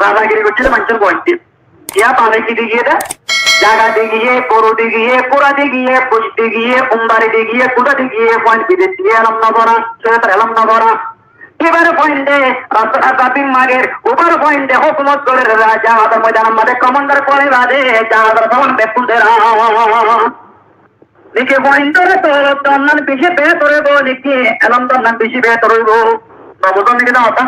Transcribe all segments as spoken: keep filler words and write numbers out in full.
Razagiri goijjé de maincór fuain de. Yá bale ki di giyé de? Zaga di giyé, goru di giyé, gura di giyé, bush di giyé, umbari di giyé, kuda di giyé, fuain bidec di giyé, elóm no fora, córiyotor elóm no fora. Ibár fuain de rasta rasta bim mager, ubár fuain de hókumot gorer, jahador moidanor maze komandar gorer, bade jahador saman bekkún der. Niki fuain dóre toolot dónnan beci behétor óibo, niki elóm dónnan beci behétor óibo? No buzón niki de hotá?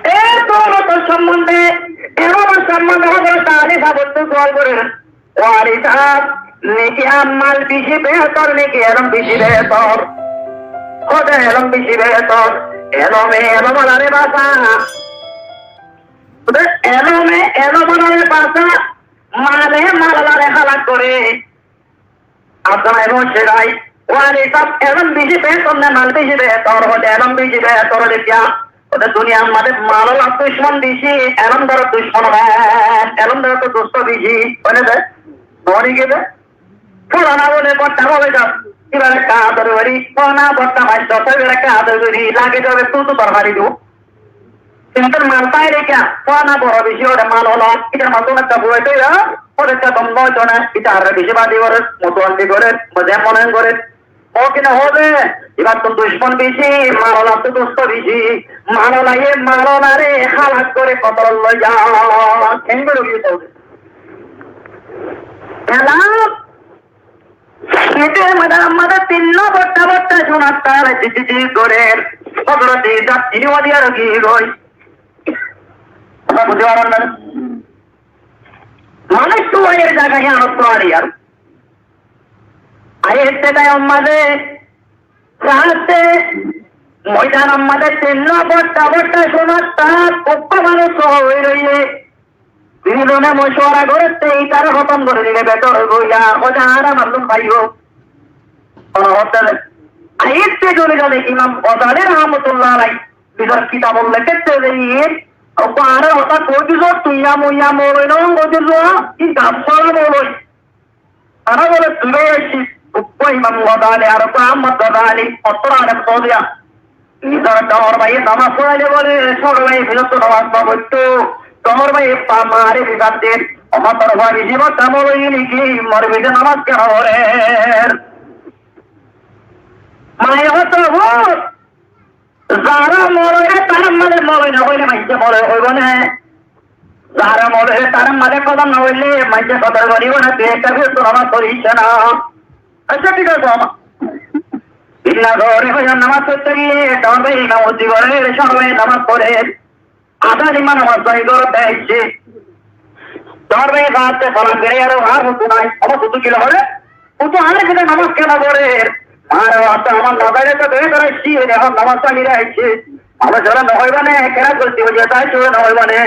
E toolotor sombonde, elómor sombonde Hozrot Ali sábottú sual gorer, "O Ali sáb, niki ammal beci behétor, niki elóm beci behétor?" Hoó de, "Elóm beci behétor. Elóme elómolare basa." Hoó de, "Elóme elómolare basa." Male malolare hálak goré. Asán, elóm serai. O Ali sáb, elóm beci behétor né mal beci behétor? Hoó de elóm beci behétor. Hoó de kiyá? Hoó de duniyar maze malolar ducmon beci, elómdoror ducmon hom, elómdoror to dustó beci. Hoó de, hoó de ki de? Furana bole botta bole de, ibáre ekka ador gorí, furana botta masto, ibáre ekka ador gorí, lage de tu tu torkari dibo. Kintu mal faile kiyá? Furana boro beci, ore mal olo, itar maze ekka fuaito ya, ore ekka dom no oito na, itarare beci badi gorer, mutualli gorer, mone mone gorer. O kine hoó de, ibar to ducmon beci, mal olattú dustó beci, mal olaye mal olare hálak gorí kotolot loi za. Kengori hoó de? Elóm Ite moidanor maze tin no botta botta sunar tal jiji jiji gorer. Hozrot Isa tini wadi aro ki goi? Kotá buzí faron na? Manúc tu ayer jaga iyan to ari ar. Ayer te taimor maze, saáte moidanor maze tin no botta botta sunar tal, ukko manúc só ói roiye. Duizone mocuwara gorétte, ítare hótom gorí dile behétor óibo. Yá, hoó de añára mallum faibo. Hono hotá de. Aiyétte zoni zoni Imam Gozali rahmatullah alaih nizor kitabot lekétte de, uggwá añárar hotá hoói dizo, tui yá mui yá, mouloi no hoói dizo, ki gaf sóra mouloi. Tará bole dui bái aiccí, uggwá Imam Gozali ar uggwá Ahmad Gozali, ottór alem Saudiya. Nizor dhoóñr báiye nomás foráile bole, cóñço báiye fíçottú nomás no foittó. Dhoóñr báiye ba maáre bibad der, "Ó ma, tor fua bicí bodnam óiye né ki? Mor fíçe nomás kiyá no forer?" Maáre hoór, "Zará moloi re tarár mazé moloi no hoilé maincé moloi hoibo né? Zará moloi re tarár mazé gozal no hoilé maincé gozal goribo né? Tui ekka fíçottú nomás foris na." Accá, thík asé, ama. Illa gorí hoiyóre nomás foitté giyé, dhoóñr báiye imamoti gorer, cóñço báiye nomás forer. Asá nimma nomás fori górot aiccí. Dhoóñr báiye saátte salam gorí, "Aró, añár futu nái." "Ó ma, futu ki hoilé?" "Futu añár fíçe nomás kiyá no forer?" "Añár futu, añár Gozali to dóri dóri aiccí, ehón nomás fori aiccí." Maáre hoór, "No hoibo né, kiyá golti óiye, tai no hoibo né."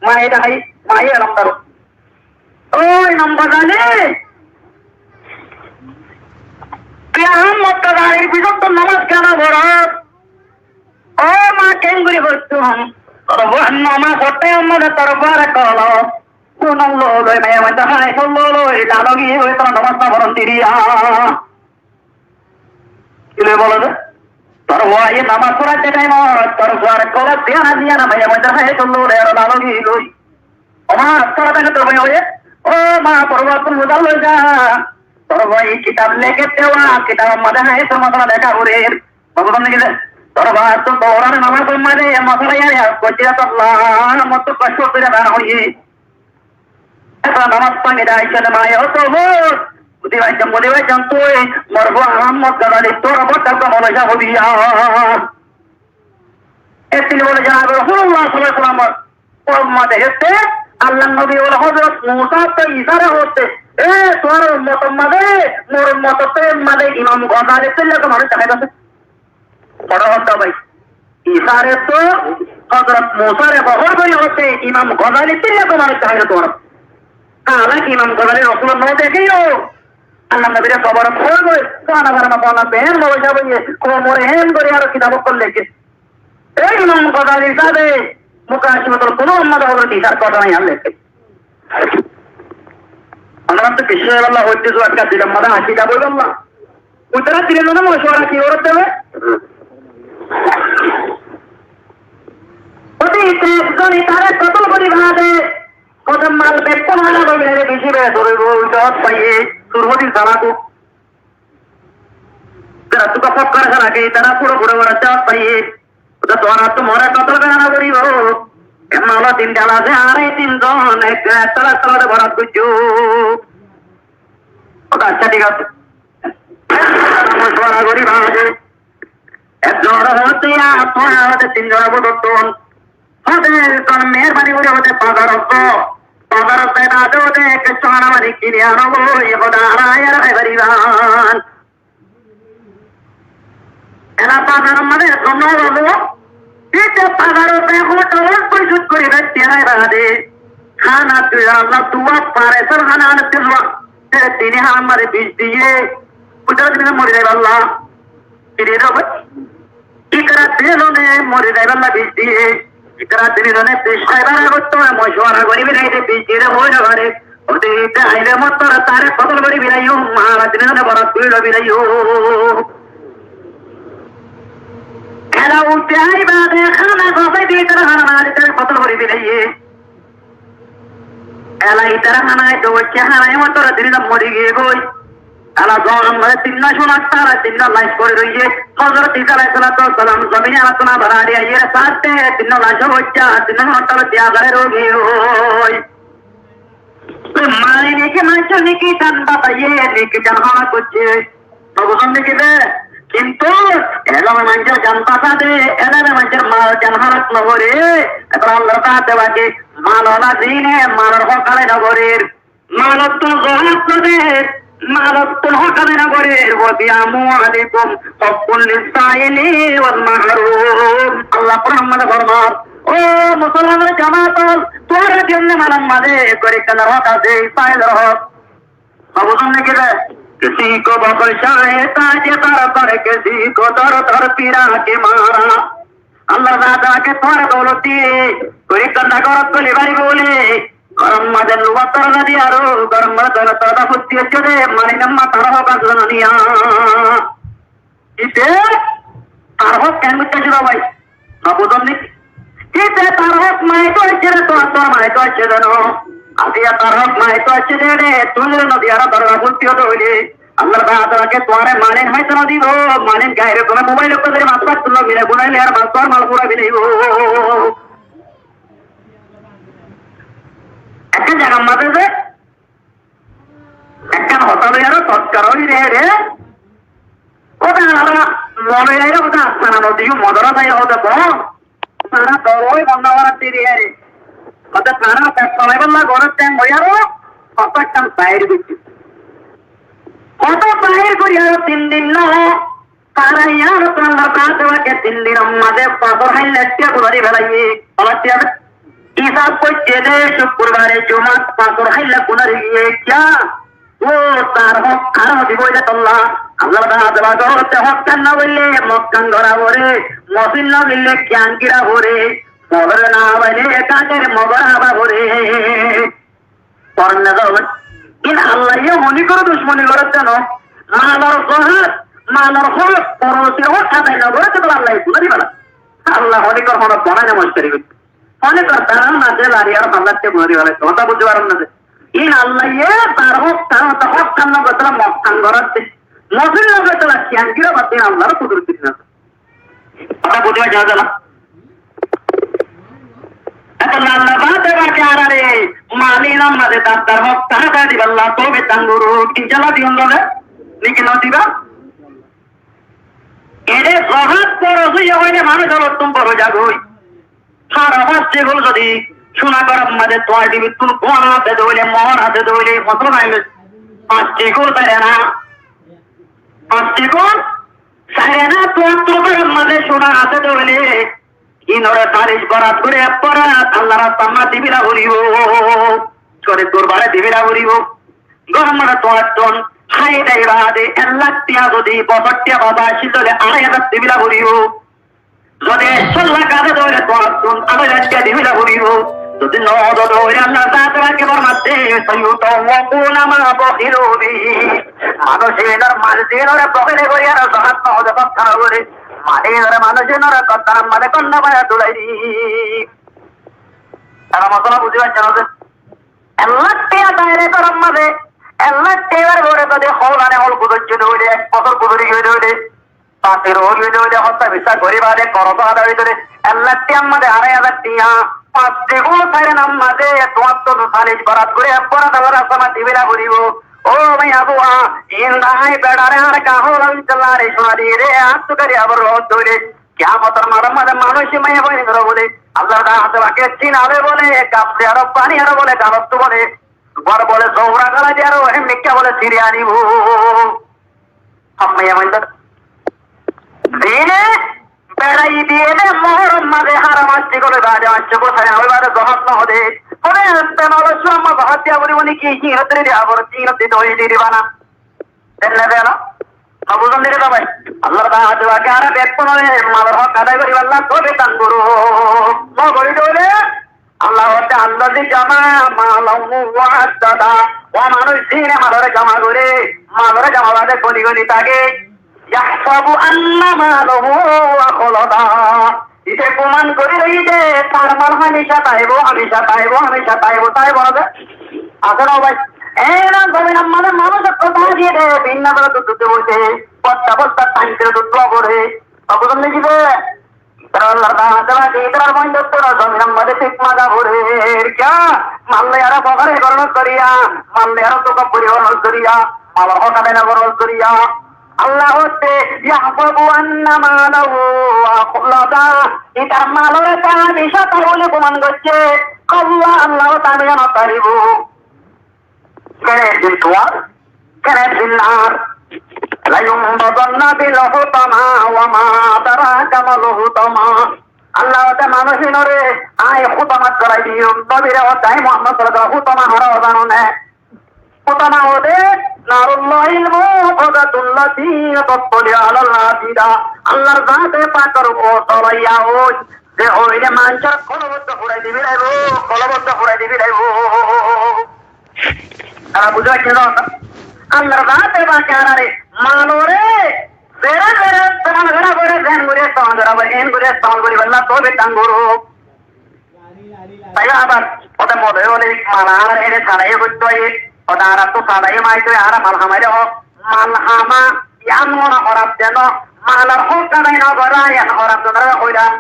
Maáre dahái, maáre elóm dóro. "Ó Imam Gozali, tui Ahmad Gozalir fíçottú nomás kiyá no foros?" "Ó ma, keéngorí foittum? Tor fuar nomás foitté, Ahmad, tor fuar ekka olo. Kunun loi loi, maiya maincé háis loi loi, lalogi loi, tor nomás no foron diriya." Ki loi bolo de? "Tor fuaye nomás foraitté thaimot, tor fuar ekka olo, ziyana ziyana, maiya maincé háis loi loi, ar lalogi loi." "Ó ma, tor fua tor fua hoiye?" "Ó ma, tor fuattún buzái loi za. Tor fuaye kitab lekétte, uwá kitabor mazé háisor mosala leká gorer." Buzón né ki de? "Tor fuattún forané nomásor mazé mosala yar yar goijjé, tolla mottú kocthó gorí dana hoiye." Ehón nomás fori diyé, aiccí de maáre hoór, "Buzí faijjum, buzí faijjum, tui mor fua Ahmad Gozali, tor bóut boro moloi sáb óibi." Ettót bóle, Janab Rosulullah sallallahu alaihi wasallam, ó ma, dehétte, Allar nobi bóle Hozrot Musa ottú Isare hoódde, "E, tuáñr ummotor mazé, mor ummotor mazé Imam Gozali ttóilla manúic dahái asé." Boro hotá bái. Isare to Hozrot Musare hoór gorí hoódde, "Imam Gozali ttóilla manúic dahái tuáñr." Hala Imam Gozali Rosulor no dekéyo, Allar nobire koborot hoói goi, tuáñr fana fana beén moloi sáb óiye, koumore ehón gorí aró kitab ókkol leké. Ei Imam Gozali sábe Mukashifatul Kunuz mazé Hozrot Isar gótona yián leké. Añára to biccác óibolla hoitté, zuwa ekka dilor mazé añki zabo óibolla. Uttara dilor mazé mocuwara ki goródde óibo? Ekzone taré kotol gorí baade, hoóde mal bekkún hána gorí baade beci beci óibo, zot faiye, surfodin salaku. Tará tuka fokkar salake, tará furo furo gorí zot faiye. Hoóde tuáñrattú more kotol gorí no foribo. E mal tin dal asé, añára tin zon, ek, ek tala tala de borat goijjó. Hoóde accá, thík asé. Mocuwara gorí baade. Ekzone hoódde, "Yá, tuáñra hoódde tin zone bútottún." Hoódde, "Ekzon meherbani gorí hoódde bazarot zo. Bazarot zai baade hoódde kessú hána mani kini ano goi, hoódde añára aiyóre hái faribán." Ela bazaror maze ekzon no gelo. Ite bazarot zai hoódde ot boi sut gorí baade hána dui Allah duwa faresor hána ano tilwa. Te tini hána mari bic diye. Buzó tini mori zaibolla. Tini do boi. Ikara dilo ne mori zaibolla bic diye. Ikara dilo ne bic haibar agottú mocuwara gorí belaiyé de bic dile hoi no fare. Ode ite aile mottor taré kotol gorí belaiyó, mala dile ne borat gorí belaiyó. Ela utte ai baade hána gofai di tará hána mala dile taré kotol gorí belaiyé. Ela itará hána aito goijjé, hána e mottor dile mori giyé goi. Ela zomine tinno cúnar tará tinno lac fori roiyé. Hozrot Isa alaihissalatu wassalam zomine añárattú no barari aiyér, saátte tinno lac goijjé, tinno cúnar tará diya gare roi giyói. Mani niki maincór niki jan basaiyé, niki jan halak goijjé. No buzón niki de? Kintu elome maincór jan basa de, elome maincór mal jan halak no goré. Ebar Allar zaate pake mal ola dine malor hók adai no gorér. Malottún zakat no der, malottún hók adai no gorer, "Wa fi amwalikum haqqun lis-saili wal mahrum." Allah Quran maze formar, "O musolmanor jamaat ol, tuáñrar diyonne malor maze gorib ókkanor hók asé, sailor hók." No buzón niki de? "Kisi ko bahut shayé tajé dar par, kisi ko dar dar pira ke mara." Allah zaate pake tuáñre doulot diye, gorib banda górot goli faribo buli, góror maze luwar dorza diye aró góror maze doulot dorza futti óiye de, mani namma tar hók asé no niya. Ite tar hók ken butte jiba bái? No buzón ni? Ite tar hók maito asé de, tuáñr, tuáñr maito asé de no. Aijja tar hók maito asé de re, tui no diye aró dorza futti óiye de óile, Allah zaate pake tuáñre manin maito no dibo, manin gaire tumi mobile ot dóri mas fattun loi gile gunaile ar mas tuáñr mal fura bilaibo. Ekkán zagar maze ze, ekkán hotá loi aró tozkara ói re re. Ó de añára moloi aiyóre ó de astana no diyo, modorasa aiyóre ó de bo. Tará dor ói bondó gorat deri óiye. Óte tará fek solaibolla gorór teng ói aró hotá ekkán bair goijjé. Hotá bair gorí aró tin din no, tará iyán Allar zaate pake tin dinor maze fañsor háilla tiya guna di felaiyé. Hoilla tiya? Isab goijjé de cukkurbare jumat fañsor háilla guna di giyé. Kiyá? Ó, tar hók tará no dibo etolla. Allah taala hoódde hók kán no goille mok kán gora fore, mosin no goille kiyan gira fore, molore no abaile kaker mogor aba fore. Foron no zaba. Iín Allaye honikkore ducmoni gorer de no. Malor zohad, malor hók, porosir hók adai no gorer de Allaye guna di fela. Allah honikkor hono bana ne moctari gorer. Mone kor, tará maze lari ar fallatte guna di felaito, hotá buzí faron na de. Iín Allaye tar hók, tar hók, hók kán no gottala mok kán goratte. Mosin no gottala kiyan gira batte Allar kudurot din na. Hotá buzí faron na de. Ehón Allah zaate pake añárare malin or maze tar tar hók tará tará dibolla toufik dan gorouk. Inshallah diyum de, niki no diba? Ede zohad foroz óiye hoile manúic ókkol tún boro zagói. Tará fañs cigul zodi cúna gorór maze tuáñr dibittún kuwar asé de óile, mohór asé de óile, fosol aile fañs cigul sair ana, fañs cigul sair ana tuáñr gorór maze cúna asé de óile, inore falis borat gorí ek borat Allar rastar maze dibela foribo. Gorib gurbare dibela foribo. Gorór maze tuáñttún hái dai baade ek lak tiya zodi bosór tiya baba asé de óile arai házar dibela foribo. Zodi ekcó lak asé de óile tuáñttún arai lak tiya dibela foribo. Zodi no asé de óile Allar zaate pake formar de, "Sayutawwaquna ma bakhilu bihi." Manúic inor mal dinore bokili gorí ar zohad no gorí, bokili gorí. Mani inore manúic inore koddar maze gonda bana dulai di. Tará mosala buzí faijjó né? Ek lak tiya daire gorór mazé, ek lak tiyar uore zodi hoilane hoil guzoriyé de óile, ek bosór guzori giyé de óile, basi roói giyé de óile, hotta biswas gorí bade, korz ada óiye de óile, ek lak tiyar mazé arai házar tiya, fañs digún sair anar mazé, tuáñttú salic borat gorí ek borat Allar rasta mazé dibálla foribó. Ó maiyafuwa, inda añí beçare añár gaá hoilá, inda añáre cúna diyé de, añáttu gari abar roót de óile, kiyamotor maçor mazé manúic maiyafuwa inore bóle, Allar daáte baki sinare bóle, gaf loi aró, faní aró bóle, galottú bóle, uore bóle, zoura gala di aró, hé mikká bóle, siri anibó. Hom maiyafuwa inore. Dine beçai diyé de, mohór mazé háram asé, gole bade asé, gosare hoi bade zohót no hode. Hode este no lo, suamma zohót diya foribó né ki, ki hotri diya foribó, ki hotri doi di diba na. Enne de no? No buzón de re bái. Allar daáte baki añára bekkúnore malor hók adai goríballa toufik dan gorouk. No gorí de óile Allah hoódde, "Allazi jama'a malan wa addada." Ó manúic, zine malore jama goré, malore jama bade goni goni táke. "Yahsabu anna malahu akhlada." Íte guman gorí roiyé de, tar mal hámica táibo, hámica táibo, hámica táibo, táibo no de? Asé no bái? Ei zominor mazé manúic ókkol táke de, bibinno dóre dut dut boite, bosta bosta tañkir dut dut goré. Buzón de ki de? Ítarar Allar daáte baki, ítarar moiddé zominor mazé thík maza forer. Kiyá? Mal loi aró fokári gorónor zoriya, mal loi aró tokabburi gorónor zoriya, malor hók adai no gorónor zoriya. Allah hoódde, "Yahsabu anna malahu akhlada." Ítar malore táke de, hísabe guman goijjé. Kalla, Allah hoódde, "Táke de no, táibo." Kene din tuwar? Kene din nar? "Layunbazanna fil hutama, wa ma adraka mal hutama." Allah hoódde, manúic inore añí hutamat golai diyum. Nobire hoódde, añí Muhammad sallallahu alaihi wasallam, hutama hara zano né? Hutama hoódde, "Narullahil muqadatu allati tattali'u alal afida." Allar zaate pakor ó zolaiya ói, ze óile manúcor kolbot furai dibi laibo, kolbot furai dibi laibo. Tará buzí faijjó né? Allar zaate baki añárare malore zere zere estemal gora fore, zen gori estemal gora fore, en gori estemal goríballa toufik dan gorouk. Tái abar óde mode óile mal añára ene salaiye goittó óiye, óde añárattú salaiye maito óiye, añára mal hamaire ó, mal hama, yián mone horaf de no, malor hók adai no gorá, yián horaf de no, hoilam.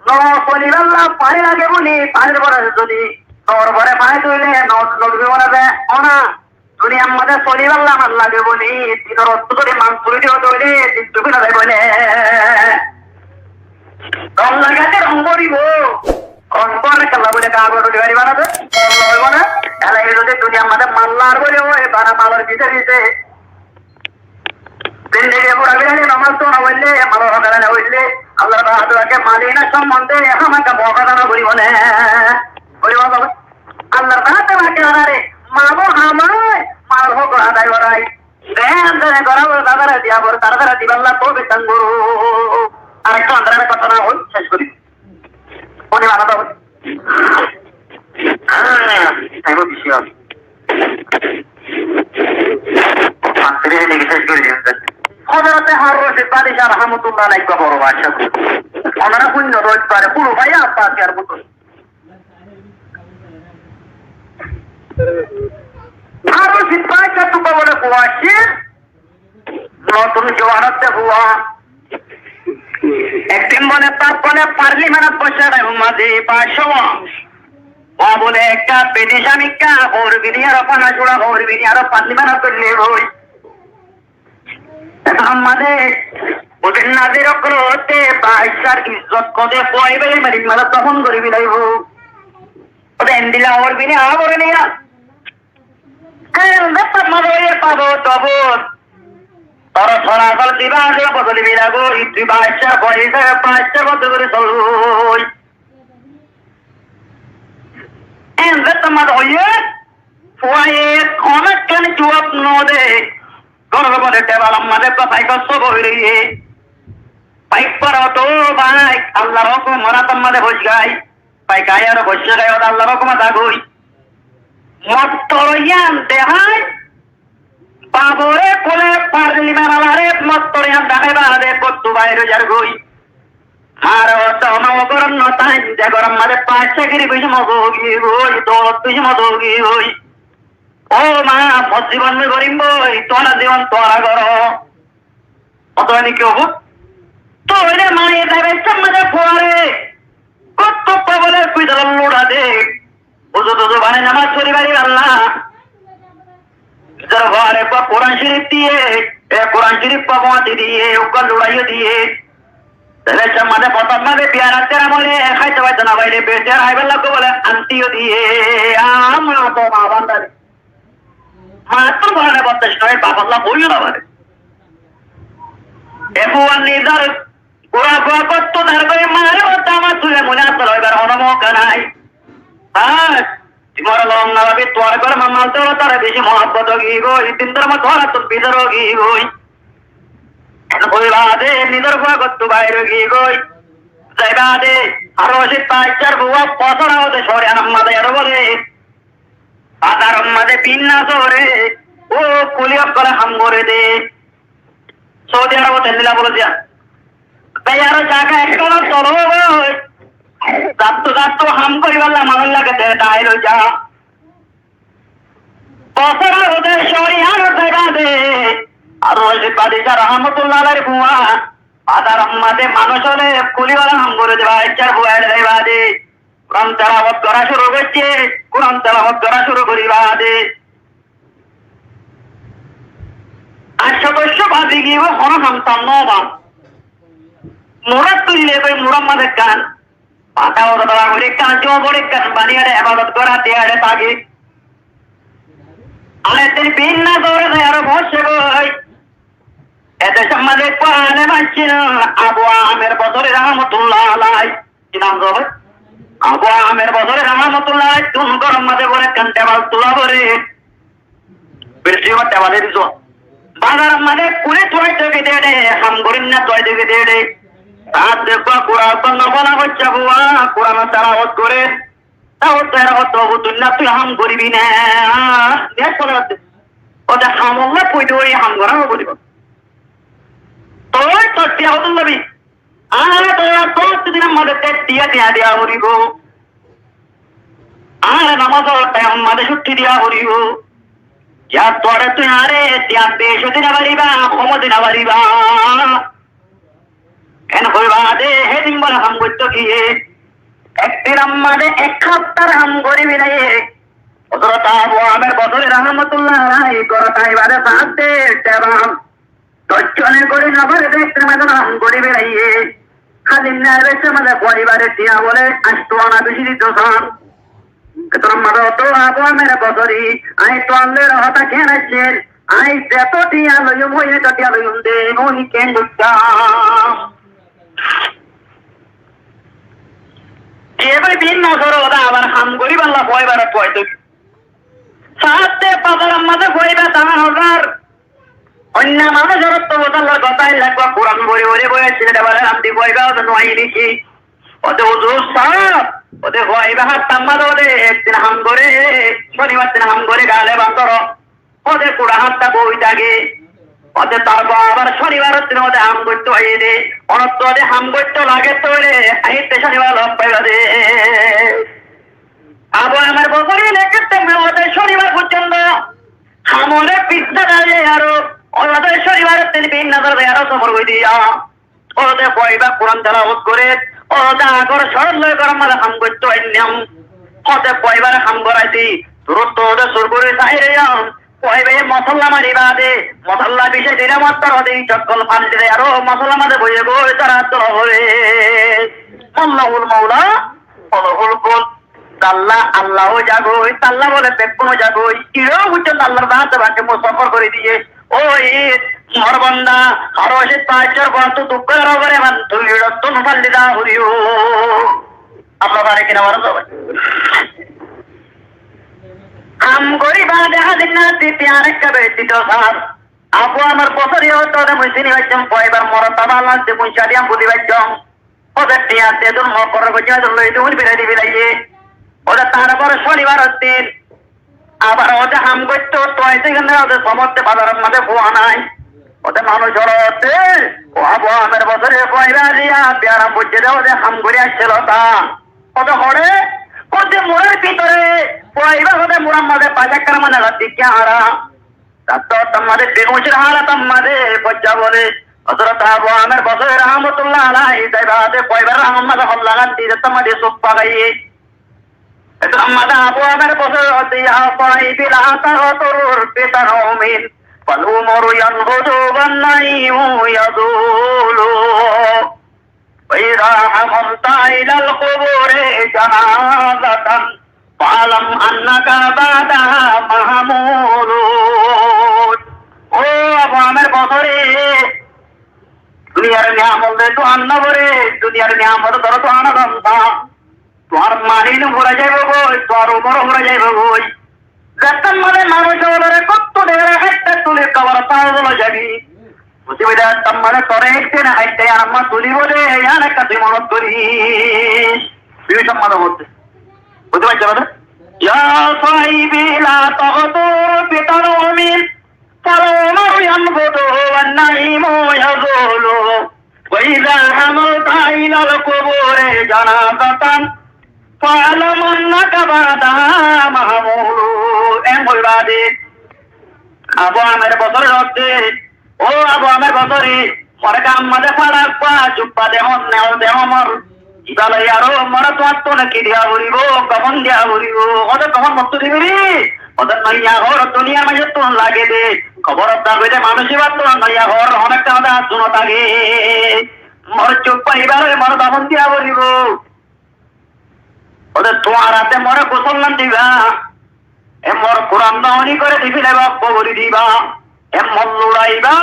No solibálla faní lage buli, fanír bóle zodi, noór bóle faní tuile, no, no lubibo na de, óna, duniyar mazé solibálla mal lage buli, dinor ottú zodi mal tuli diyo de óile, din tubi no zaibo ne. Rong lagaite rong goribo, rong gorle kalla buli gagor tuli baribo na de, rong loibo na, elai zodi duniyar mazé mal lar buli ói, bana malor bise bise, zindegi fura bilani nomaz to no foille, malor hók adai no goille, Allar daáte baki malor sombonde hámaká muwakada no goribo ne. Goribo baba. Allar daáte baki añárare mal hamai, malor hók adai gorai. Zen zen gora fore tará tará diya fore, tará tará diballa toufik dan gorouk. Ar ekkán tarare hotá hoi céc gori. Mone mano to? Ah, añí beci ói. Hozorote Harun Rashid Badashi rahmatullah alaih boro badshá. Onora fúinno de óit fare, Hulafai Abbasiyar bútore. Harun Rashid Badashi tuba bole fua asé, notun juwan ótte fua. Ek din bole baf bole parlimentot boiccé, bái, Ummadi badshá, ó bole ekka bideci mikká hoór bini aró fana cúra hoór bini aró parlimentot goille boi. Ehón mazé wazir nazir ókkol ótte badshár izzot hoó de, fuaye bái mari mara dofon gori bilaibo. Ótte endilla hoór bini aá goré niya. Ken de tor mazé óiye babo, babo. Tor solasol diba asé, bosoli bilaibo, ittu badshár fuaye, badshár motó gori soloi. Ende tomar hoiye, fuaye honókkan juwab no de. Góror bóle tebal mazé gosái gosó boi roiye. Bái, foro to bái, Allar hókum, óra to mazé boi gái. Bái, gái aró boi gái, óra Allar hókum zagói. Mottor yián dehái. Babore kole parlimentot alare mottor yián dehái bade kottu bair ói zargói. Mare hoódde, "Ó ma, ó górot no táin, ze Añárar mazé faisagiri beci moza ói giyói, doulot beci moza ói giyói. Ó ma, mor zibon mui gorim boi, tuáñrar zibon tuáñra goró. Ótoi niki óbo? Tóile maye zaibar somot de fuare gór tobba bole kúi dóla lura de. Uzu tuzu banai nomaz fori faribálla. Nizor fuare uggwá Kuran Corif diye, e Kuran Corif uggwá fuañti diye, uggwá luraiyó diye. Tóile somot de fottór mazé biyar addar amole háito faito no faile, beci ar aibár lagbo bole antiyó diye. Añára to ma bandari. Maáttú bára bordac no ói, bafólla hoiyó no fare. E fuar nizor gura fua gottú dar gori maáre bodda amar tule mule asar óibar hono mouka nai. Bas, tui more lom no fabi, tuáñr góror mal dóro tare beci muhabbot ói giyói, din dórmo tuáñrattú bidor ói giyói. En hoi baade nizor fua gottú bair ói giyói. Zai baade Harun Rashid Bashar fua bosór óde córi anor mazé aró bole Bazaror mazé bínna sóore, ó kuli ókkole ham goré dé. Saudi Arobot endilla bole diya. Bái, aró zaga ekkán tolo goi. Zattu zattu ham goríballa manúic lage dé, dai loi za. Bosór óde córi anor zai baade, Harun Rashid Bashar rahmatullah alaihir fua bazaror mazé manúic ókkole kuli ókkole ham goré dé, bái, eccar fua ere zai baade. Kuran telawot gorá cúru goijjé, Kuran telawot gorá cúru gorí baade. Ar sodosyo bazi giyé, hono ham tam no ba. Murad tuille goi, murad mazé ekkán. Fata óda dala gori ekkán, jobor ekkán, bani ere ebadot gorá diya ere táke. Ar ekdin bínna sóore zai aró boiccé goi. E decór mazé ekku alem accíl, Abu Amer Bosori rahmatullah alaih. Ki nam zobor? Abu Amer Bosori rahmatullah alaih tun góror mazé bóle ekkán tebal tula fore. Birti góror tebal eri zo. Bazaror mazé kuli tuai toki de de, ham gorin na tuai toki de de. Raat de fua Kuran no fona goijjé fua, Kuran telawot goré. Tóile ere hoó, "Butun na, tui ham goribi na?" Niyot fore hoó de, "Óde ham olla koi de, oi ham gorá no foribo." Toi tor tiya hodún lobi? Añáre tor, tor din mazé te tiya, tiya diya foribo. Añáre nomazor taim mazé cutti diya foribo. Yar fore tui añáre tiya beci di no fariba, hom di no fariba. En hoi baade, hédin bóle ham goittó giyé, ek dinor mazé ek haftar ham gori félaiye. Hozrot Abu Amer Bosori rahmatullah alaih górot aibare saátte tebal doc zone gori no fare de, ek dinor mazé ham gori félaiye. Hálí na, ebe se mazé fuaibare tiya bóle añcto ana beci dito sar. Hétolla mazé hoó de, Abu Amer Bosori, añí tuáñlloi hotá kiyá aiccé? Añí zeto tiya loiyum, ói eto tiya loiyum de, ói ken goittám? Tiya bái bínna sóore óde abar ham goríballa fuaibare tuaitó. Saátte bazaror mazé fuaiba dán hozar. Oinno manúic ókkol to buzar loi hotá, illa ekkán Kuran fori fori boi accíl de, bóle, "Amdi fuaiba óde no aiyé niki?" Óde, "Huzur sáb, óde fuaiba haftar mazé óde ek din ham goré, cónibar din ham goré, gale bandor." Óde fura hafta boi táke. Óde tarfore abar cónibaror din óde ham goittó aiyé de. Onor to óde ham goittó lage tóile, añí te cónibar lok faiba de. Abu Amer Bosori lekér de, óde cónibar foijjonto hamore fissá dale aró, óde cónibaror din bínna sóore aró sofor goi diya. Óde fuaiba Kuran telawot goré, óde agor cóñr loi góror mazé ham goittó ainnám. Óde fuaibare ham goraiyí, durottu óde sur gorí sai roiyum. Fuaibaye mosolla mari baade, mosolla bicái dile mattor óde iín ókkol falti de, aró mosollar mazé boiyé goi, tará dua goré. Allahul Maula, Allahul Kul. Talla Allah ó zagói, talla bóle bekkún ó zagói. Iyó foijjonto Allar zaate fake musafar gorí diyé. Ó Id, mor banda, Harun Rashid Bashar fuattú duk gorí rogóre man tui irottún faldi za foribo. Allah fare ki no fare zobor. Ham gorí baade hádin na diti arekka beci dito sar. Abu Amer Bosori hoó de, mui sini faijjum, fuaibar morot tabala de, mui sadi ham buzí faijjum. Óde tiya de dun mokor goijjé, dun loi dun birai di birai. Óde tarfore cónibaror din abar óde ham goittó tuaitó giyé de, óde somot de bazaror mazé fua nai. Óde manúic ókkole hoó de, "Ó Abu Amer Bosori, fuaiba diya biyaram foijjé de, óde ham gorí aiccíl ta." Hoto hoçé, hoto murar bútore, furaiba hoto murar mazé bacakkar mazé laddi giyé añára. Rattó ottór mazé bemocir halator mazé foijjá bóle. Hozrot Abu Amer Bosori rahmatullah alaihi zaiba de foibar rahmot mazé holla gán di, zettór mazé suk fagaiyé. Zettór mazé Abu Amer Bosori hoó de, يا صاحب لا تغتر بتنعم، فالعمر ينفد والنعيم يزول. وإذا حملت إلى القبور جنازة فاعلم أنك بعدها محمول. Ó Abu Amer Bosori, duniyar niyamot de tuáñr no bore, duniyar niyamot dóro tuáñr no zanta. Tuáñr mani no fura zaibo goi, tuáñr umor fura zaibo goi. Zettór mazé manúic ókkolore hottú dóri haitta tuli kobor mazé loi zaibi. Buzí faijjós, zettór mazé toré ekzone haitta yián mazé tulibo de, yián ekká tui monot goris. Tui sómmat hoódde. Buzí faijjós de? يا صاحب لا تغتر بتنعم، فالعمر ينفد والنعيم يزول. وإذا حملت إلى القبور جنازة فاعلم أنك بعدها محمول. En hoiba de, Abu Amer Bosori hoó de, ó Abu Amer Bosori, more gam mazé fárak ba, jubba dehón, nel dehón mor. Ibá loi aró more tuáñttú ki diya foribo, kafon diya foribo. Hoó de kafon mottú dibi ri? Hoó de noiya gór duniyar mazé tún lage de. Koborot zagói de manúic ibáttu noiya gór, honó ekká hoó de asú no táke. Mor jubba ibá loi more kafon diya foribo. Óde tuáñra te more gusól diba, e mor Kuran dóni goré dibilaiba, gorí diba, e mor luraiba,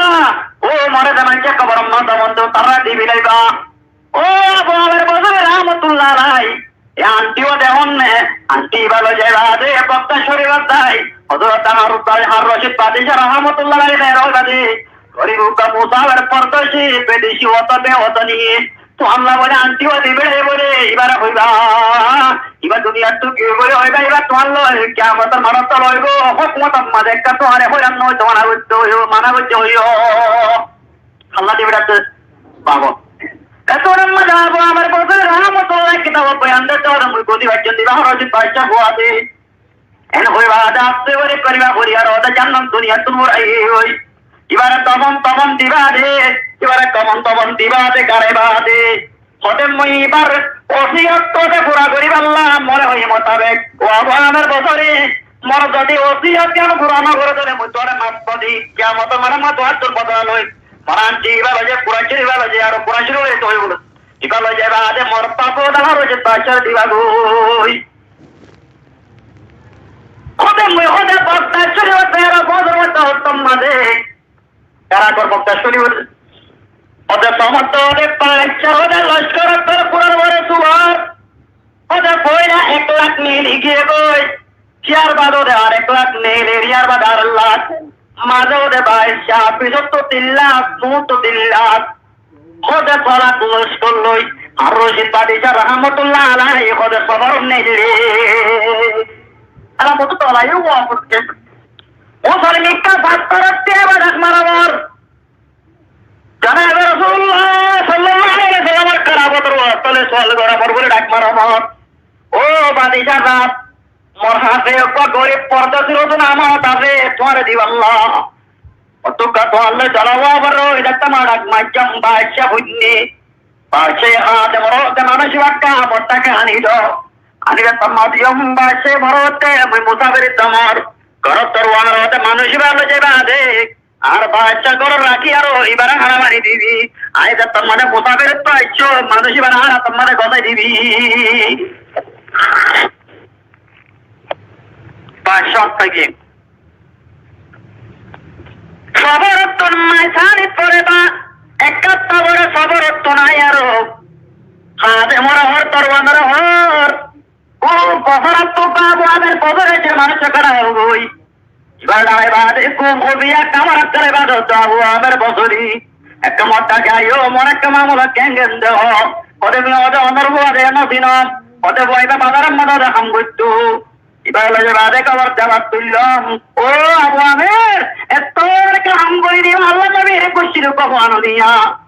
ó more de maincé koboror mazé dafon de tará dibilaiba. Ó Abu Amer Bosori rahmatullah alaihi, e anti ó dehón né, anti ibá loi zaiba de Bogda Córifor zai, Hozrot Harun Rashid Badicá rahmatullah alaihi, e roi bade, gorib uggwá musafir fordeci, bideci, ótoba be-wotoni, tuáñlla bóle anti ó dibe bóle, ibáre hoiba. Ibá duniyattu giyói bóle hoiba, ibá tuáñlla kiyamotor maidanot loibo, hókumotor mazé ekká tuáñre hoiran no óito mana goittó hoibo, mana goittó hoibo. Allah dibe de babo. Ettór mazé Abu Amer Bosori rahmatullah kitabot boyan de, tóile mui godi bajjon diba, Rashid Badicá fuade. En hoiba de, aste gori goriba gori ar óde jannan duniyat tun urai goi. Ibáre dofon tofon diba de, ibáre dofon tofon diba de, garaiba de. Óde mui ibár osiyot óde fura goribolla more hoi mutabek, ó Abu Amer Bosori, more zodi osiyot yián fura no goró de óile mui tuáñre maf no di, kiyamotor maidanot mui tuáñttu bodla loi. More anti ibá loi zai, Kuran Córifor ibá loi zai, aró Kuran Córifor ibá loi zai, ibá loi zai bade more baf dahá Rashid Badicáre diba goi. Óde mui óde Bogda Córifor zai aró Bogda Córifor mazé, Karakor Bogda Córifor. Óde somot óde Badicár óde lockor ókkol furar uore suwar. Óde foila ek lak nil giyé goi. Yar bade óde ar ek lak nil, yar bade ar lak. Mazé óde Badicá, fisóttu tin lak, muúntu tin lak. Óde só lak lockor loi, Harun Rashid Badicá rahmatullah alaihi óde sofar neille. Ala moto tolai uwa foijje. Ó sóri mikká fattórottú ibá dhak mara mor. Janabe Rosulullah sallallahu alaihi wasallamor kerabotor wasta loi sual gora mor bóli dhak mara mor. Ó Badicá sab, mor hañsé uggwá gorib fordeci óton amanot asé, tuáñre dibálla. Óttuka tuáñlla zolawá boró, ida tuáñr dhak maijjam, Badicá fúinné. Badicá ye há de mor de manúic ibá dhak mor dhak ani do. Ani de tuáñr mazé diyum Badicá ye mor de mui musafir dómor. Górot tuáñr de manúic ibá loi zaiba de. Ar Badicá górot rakí aró ibáre hána bani dibi. Añí de tuáñr mazé musafir tó aiccó, manúic ibáre hána tuáñr mazé gosái dibi. Badicá táki soborottún mai sánit fore ba, ek hafta fore soborottún aiyaró. Há de more hoór, torwandore hoór. Ó, bosórottú Abu Amer Bosóri ze manúic ókkol goi. Ibár dare bade gum uziya kamar ókkol ibár dótto Abu Amer Bosóri. Ekka mor dhak aiyó, more ekka mamula keén keén de hoó. Óde bóle, óde onor bua de no sinom. Óde bua ibá bazaror modde óde ham goittó. Ibá loi bade kobor debat tuillóm. Ó Abu Amer, ettór ekka ham gorí diyum, Allar nobi re goijjíl uggwá fuain niya.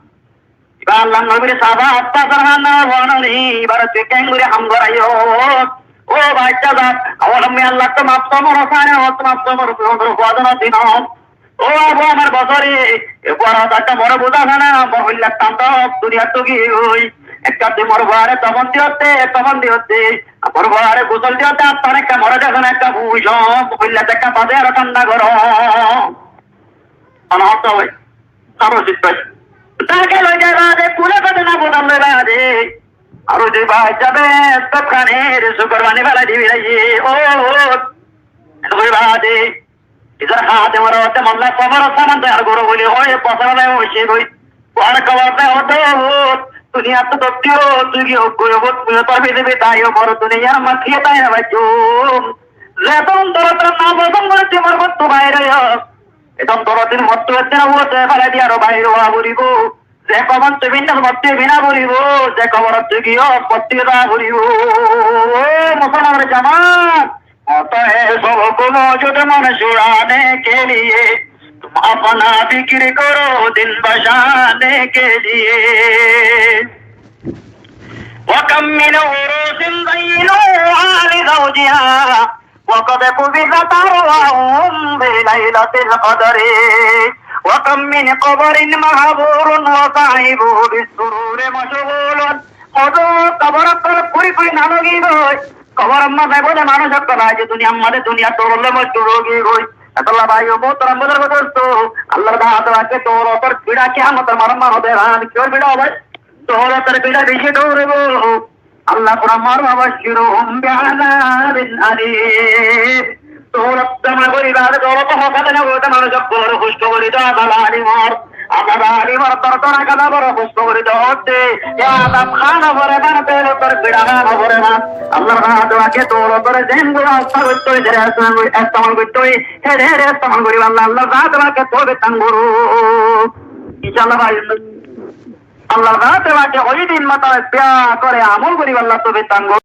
Ba Allar nobir sába Abbasor hándaná bónor, ibáre tui keéngorí ham goráiyos? Ó baicca zat, añára Allah ttu maf gorór, sáre ó ttu maf gorór, tui onor fuadóna dinó. Ó abu, amar bosóri, e fuar hotá ekká more buzá zana, mor hoillar tán to duniyat tú giyói. Ekká tui mor fuare tofon diyótte, tofon diyótte, mor fuare gusól diyótte, attán ekká more dekón, ekká fuic, hoillar ekká bade aró thánda goró. Ana hoto bái, aró sit bái. Táke loi zai bade, kule bade na bodol loi bade. Aró sit bái, zabe, tofkane, re sukor bani félai dibi raiye. Ó, ó, loi bade. Izar hade mara hote malla kobor saman toyar goro buli hoi, bosor lai hoiye goi. Ar kobor lai hote, duniyat to dottiyo, tui ki hoi goi, hoi, tui tor bide bide ayo, boro duniyar mazé kiye tai na baiyo. Ze ton doro tor na boson gore tui mor bottu baire yo. E ton doro din mottu ette na hote fala di aro baire wa buribo. Ze kobor tui binna, mottu bina buribo, ze kobor tui giyo, mottu da buribo. Ó musolmanor jamat, موت ہے سب کو موجود منشورانے کے لیے، تم اپنا فکر کرو دن بشانے کے لیے۔ وكم من عروس زينوها لزوجها وقد قبضت أرواحهم في ليلة القدر، وكم من قبر محفور وصاحبه بالسرور مشغول. Hoto kobor ot kuri kuri nano gi goi. Kobor ot mazé bole manúc okkol aijjó duniyar mazé duniyar doulot loi moshgul ói giyói. Etolla bái o muhtaram buzurg dosto, Allar date doulot or bira kiyamotor moidan mazé dehan, kiyór bira bái? Doulot or bira beci douribo. Allah Quran or mazé, وبشرهم بعذاب أليم. Doulot joma goribar, doulot hotá no hoite manúc okkol ore kúci gori do, azab alim or. Azab alim or dor dor azab ore kúci gori do hote. E azab há no fore na, doulot or bira há no fore na. Allar date doulot ore zen gori estemal goitte, estemal goitte, estemal goitte, estemal goitte, estemal goribar Allah, Allar date toufik dan goro. Inshallah bái, Allar date oi din mutabek biya gore amol goribar Allah toufik dan goro.